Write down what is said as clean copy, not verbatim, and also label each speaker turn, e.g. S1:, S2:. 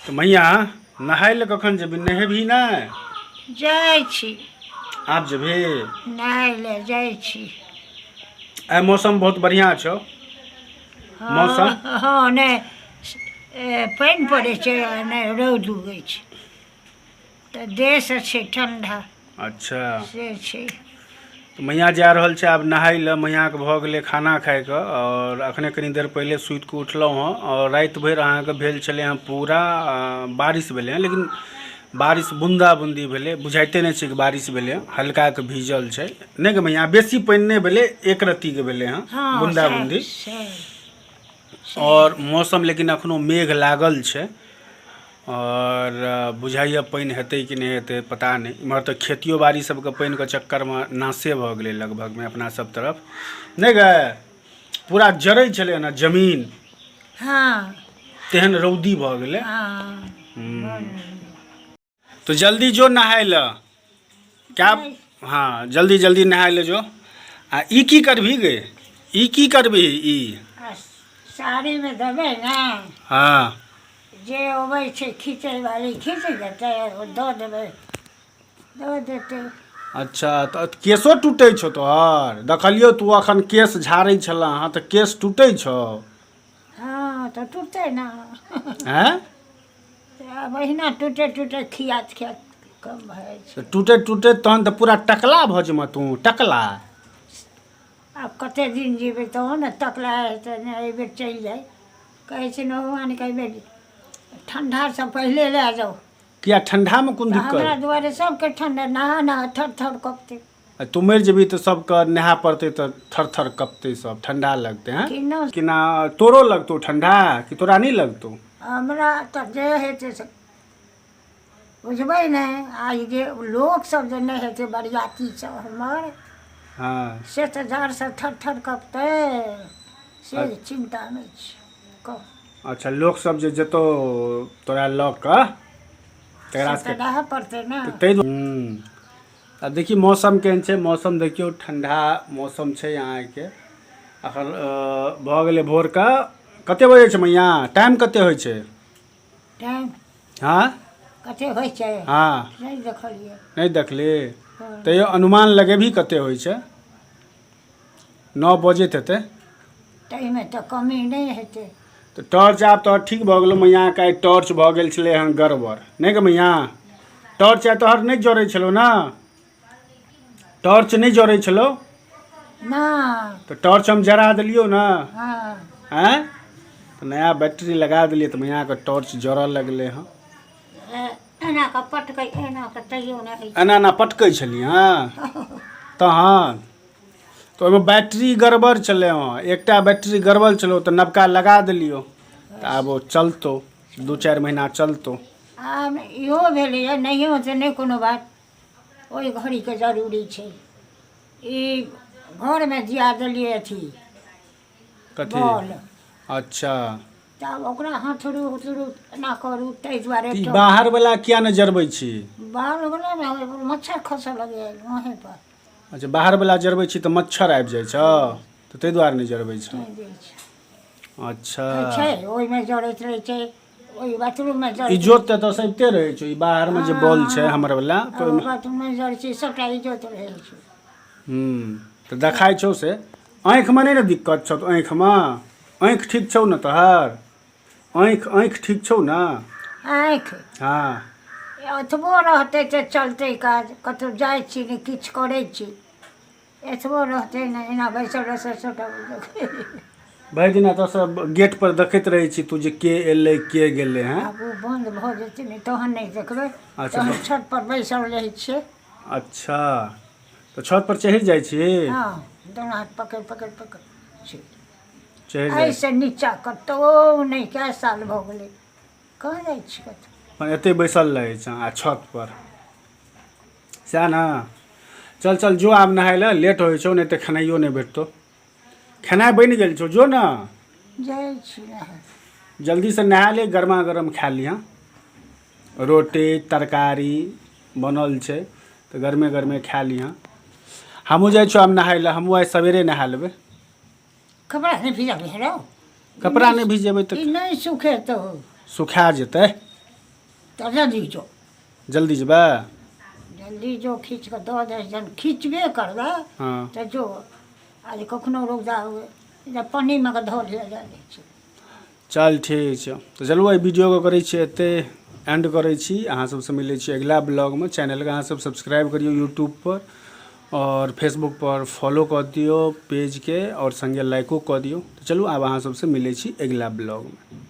S1: तऽ मैया नहाय लए कखन जेबही नहेबही नहि
S2: जाइ छी
S1: आब जेबही
S2: नहाय लए जाइ छी
S1: आइ मौसम बहुत बढ़िआँ छौ मौसम
S2: हँ नहि पानि पड़ै छै नहि रौद उगै छै तऽ देहसँ छै ठण्डा
S1: अच्छा
S2: से छै
S1: तऽ मैया जा रहल छै आब नहाय लए मैयाके भऽ गेलै खाना खाइके आओर अखने कनि देर पहिले सुति कऽ उठलहुँ हँ आओर राति भरि अहाँके भेल छलै हँ पूरा बारिश भेलै हँ लेकिन बारिश बून्दा बून्दी भेलै बुझाइते नहि छै कि बारिश भेलै हँ हल्काके भीजल छै नहि गे मैया बेसी पानि नहि भेलै एक रत्तीके भेलै हँ बून्दा बून्दी आओर मौसम लेकिन अखनो मेघ लागल छै आओर बुझाइए पानि हेतै कि नहि हेतै पता नहि एम्हर तऽ खेतियो बाड़ी सबके पानिके चक्करमे नाशे भऽ गेलै लगभगमे अपना सब तरफ नहि गै पूरा जरै छलै ने जमीन तेहन रौदी भऽ गेलै तो जल्दी जो नहाय लए क्या हाँ जल्दी जल्दी नहाय लए जो आ ई की करबही गे ई की करबही ई
S2: साड़ीमे देबै ने जे अबै छै खीचै वाली खीच देतै ओ दऽ देबै दऽ देतै
S1: अच्छा तऽ केशो टूटै छौ तोहर देखलियौ तू अखन केश झाड़ै छलह हँ तऽ केश टूटै छौ
S2: हँ तऽ टूटतै ने
S1: आँय
S2: आब अहिना टूटे टूटे खियात खियात कम भऽ जाइ छै
S1: तऽ टूटैत टूटैत तहन तऽ पूरा टकला भऽ जेबह तू टकला
S2: आब कते दिन जीबै तहन ने तकला हेतै ने एहिबेर चलि जाइ कहै छै ने भगवानके एहिबेर ठण्डासँ पहिले लए जाउ
S1: किया ठण्डामे कोन
S2: तऽ हमरा
S1: दिक्कत
S2: दुआरे सबके ठण्डा नहा नहा थर थर कपतै
S1: आ तू मरि जेबही तऽ सबके नहाय पड़तै तऽ थर थर कपतै सब ठण्डा लगतै हँ
S2: कि नहि
S1: कि ना तोरो लगतौ ठण्डा कि तोरा नहि लगतौ
S2: हमरा तऽ जे हेतै से बुझबै नहि आ ई जे लोकसभ जे नहि हेतै बरियाती सब हमर से तऽ जाड़सँ थर थर कपतै से चिन्तामे छी कहू
S1: अच्छा लोकसभ जे जेतौ तोरा लऽ कऽ तकरा
S2: से तऽ रहऽ पड़तै ने
S1: ताहि दुआरे आब देखी मौसम केहन छै मौसम देखियौ ठण्डा मौसम छै अहाँके अखन भऽ गेलै भोरके कते बजे छै मैया टाइम कते होइ छै
S2: टाइम
S1: हँ
S2: कते होइ छै
S1: हँ
S2: नहि देखलियै
S1: नहि देखली तैयो अनुमान लगेबही कते होइ छै 9 बजैत हेतै
S2: ताहिमे तऽ कमी नहि हेतै
S1: तऽ टॉर्च आब तोहर ठीक भऽ गेलौ मैयाके आइ टॉर्च भऽ गेल छलै हँ गड़बड़ नहि गे मैया टॉर्च आइ तोहर नहि जरै छलौ ने टॉर्च नहि जरै छलौ
S2: नहि
S1: तऽ टॉर्च हम जरा देलियौ ने
S2: हँ
S1: आँय तऽ नया बैटरी लगा देलियै तऽ मैयाके टॉर्च जरऽ लगलै हँ
S2: एना कऽ पटकै एना कऽ तैयो नहि होइ
S1: एना एना पटकै छलियै हँ तहन तऽ ओहिमे बैटरी गड़बड़ छलै हँ एकटा बैटरी गड़बड़ छलौ तऽ नवका लगा देलियौ तऽ आब ओ चलतौ 2-4 महीना चलतौ
S2: आब इहो भेलैए नहियो तऽ नहि कोनो बात ओहि घड़ीके जरूरी छै ई घरमे दिया देलियै अथी
S1: कथी
S2: बॉल
S1: अच्छा
S2: तऽ आब ओकरा हथरू उथरू एना करू ताहि दुआरे
S1: ई बाहर वाला किया नहि जरबै छी
S2: बाहर वला ने मच्छर खसऽ लगैए वहीँ पर
S1: अच्छा बाहर वाला जरबै छी तऽ मच्छर आबि जाइ छौ तऽ ताहि दुआरे नहि जरबै छौ
S2: नहि दै छै
S1: अच्छा
S2: छै ओहिमे जरैत रहै छै ओहि बाथरूममे जरै
S1: इजोत तऽ एतऽ सबिते रहै छै ई बाहरमे जे बॉल छै हमर वला तऽ ओहिमे
S2: बाथरूममे जरै छै सभटा इजोत रहै छै
S1: तऽ देखाइ छौ से आँखिमे नहि ने दिक्कत छौ तऽ आँखिमे आँखि ठीक छौ ने तोहर आँखि आँखि ठीक छौ ने
S2: आँखि एतबो रहतै तऽ चलतै काज कतहु जाइ छी ने किछु करै छी एतबो रहतै ने एना बैसल बैसल सभटा
S1: भरि दिन एतऽसँ गेट पर देखैत रहै छी तू जे के एलै के गेलै हँ
S2: आब ओ बन्द भऽ जेतै ने तहन नहि देखबै तहन छत पर बैसल रहै छियै
S1: अच्छा तऽ छत पर चढ़ि जाइ छी
S2: हँ दुनू हाथ पकड़ि पकड़ि पकड़ि छी
S1: चढ़ि जाइ
S2: एहिसँ नीचा कतहु नहि कए साल भऽ गेलै कहाँ जाइ छी कतहु
S1: पर एतै बैसल रहै छँ आ छत पर सएह ने चल चल जो आब नहाय लए लेट होइ छौ नहि तऽ खेनाइयो नहि भेटतौ खेनाइ बनि गेल छौ जो ने
S2: जाइ छी नहाय
S1: जल्दीसँ नहा ले गरमा गरम खा लिहँ रोटी तरकारी बनल छै तऽ गरमे गरमे खा लिहँ हमहूँ जाइ छियौ आब नहाय लए हमहूँ आइ सवेरे नहा लेबै
S2: कपड़ा नहि भिजाबै हेलो
S1: कपड़ा नहि भिजेबै तऽ
S2: ई नहि सुखेतौ
S1: सुखा जेतै
S2: तऽ जल्दी जो।
S1: जल्दी जेबै?
S2: जल्दी जो, खींच कऽ दऽ दे। जहन खींचबे करबै तऽ जो। आ जे कखनो रौदा हुए जे पानिमे कऽ धऽ लेल जाइ छै।
S1: चल ठीक छै, तऽ चलू एहि वीडियोके करै छियै एतै एंड करै छी। अहाँ सबसँ मिलै छी अगिला ब्लॉगमे। चैनलके अहाँ सब सब्सक्राइब करियौ यूट्यूबपर आओर फेसबुकपर फॉलो कऽ दियौ पेजके, आओर सङ्गे लाइको कऽ दियौ। तऽ चलू आब अहाँ सबसँ मिलै छी अगिला ब्लॉगमे।